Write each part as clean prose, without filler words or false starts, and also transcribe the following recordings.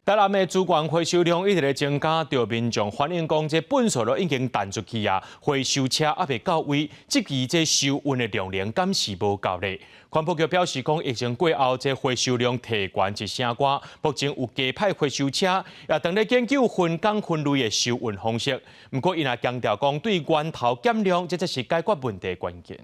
台南的資源回收量一直咧增加，著民眾反映講，這糞埽都已經彈出去啊，回收車猶未到位，質疑這收運的量能敢是無夠咧。環保局表示講，疫情過後，這回收量提懸一成外，目前有加派回收車，也正咧研究分工分類的收運方式。毋過，伊也強調講，對源頭減量，這才是解決問題的關鍵。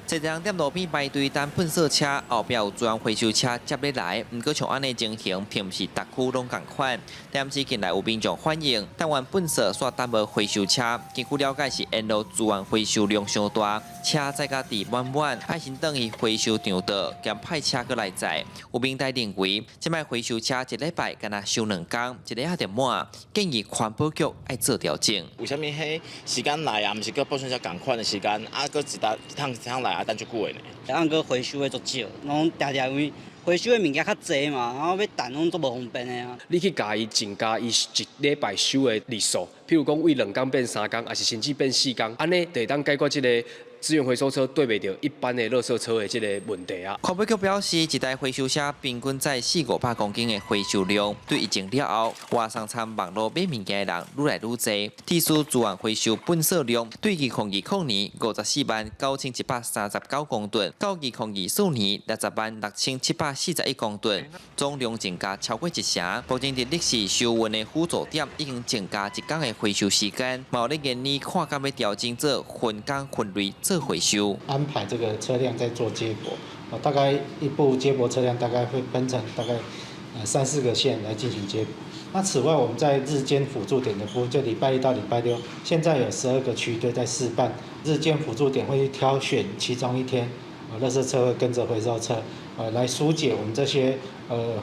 濟人踮路邊排隊等糞埽車，後壁有資源回收車接咧來。毋過像按呢情形，並毋是逐區攏仝款。但是近來有民眾反映，等完糞埽煞等無回收車。根據了解是沿路資源回收量傷大，車載甲滯滿滿，愛先轉去回收場倒，兼派車閣來載。有民代認為，這擺回收車一禮拜干焦收兩工，一下仔就滿，建議環保局愛做調整。為啥物彼時間來啊？毋是佮糞埽車仝款的時間，啊，閣一搭一趟一趟來啊，等足久的呢。啊，閣回收的足少，攏定定因為回收的物件較濟嘛，然後欲等攏足無方便的啊。你去共伊增加伊一禮拜收的日數，譬如講為兩工變三工，抑是甚至變四工，按呢就會當解決這个資源回收車對袂著一般的垃圾車的這个問題啊。環保局表示，一台回收車平均載四五百公斤的回收量，對疫情了後，外送參網路買物件的人愈來愈濟。提出資源回收糞埽量，對2024年54萬9139公噸，到2024年60萬6741公噸，總量增加超過一成。目前佇綠市收運的輔助點已經增加一工的回收時間，嘛有咧研擬看敢欲調整做分工分類做回收。安排這個車輛在做接駁，大概一部接駁車輛大概會分成大概三四個線來進行接駁。那此外，我們在日間輔助點的部分，就禮拜一到禮拜六，現在有12個區隊在試辦日間輔助點，會去挑選其中一天，垃圾車會跟着回收車，來疏解我們這些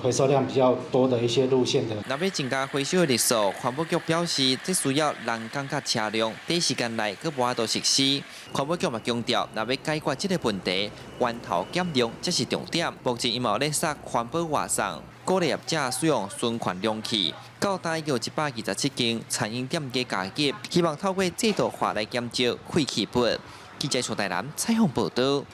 回收量比較多的一些路線的。若欲增加回收的日數，環保局表示，這需要人工佮車輛，短時間內閣無法度實施。環保局嘛強調，若欲解決這个問題，源頭減量才是重點。目前伊嘛有咧殺環保外送，鼓勵業者使用循環容器。到今已經有127間餐飲店家加入，希望透過制度化來減少廢棄物。記者從台南採訪報道。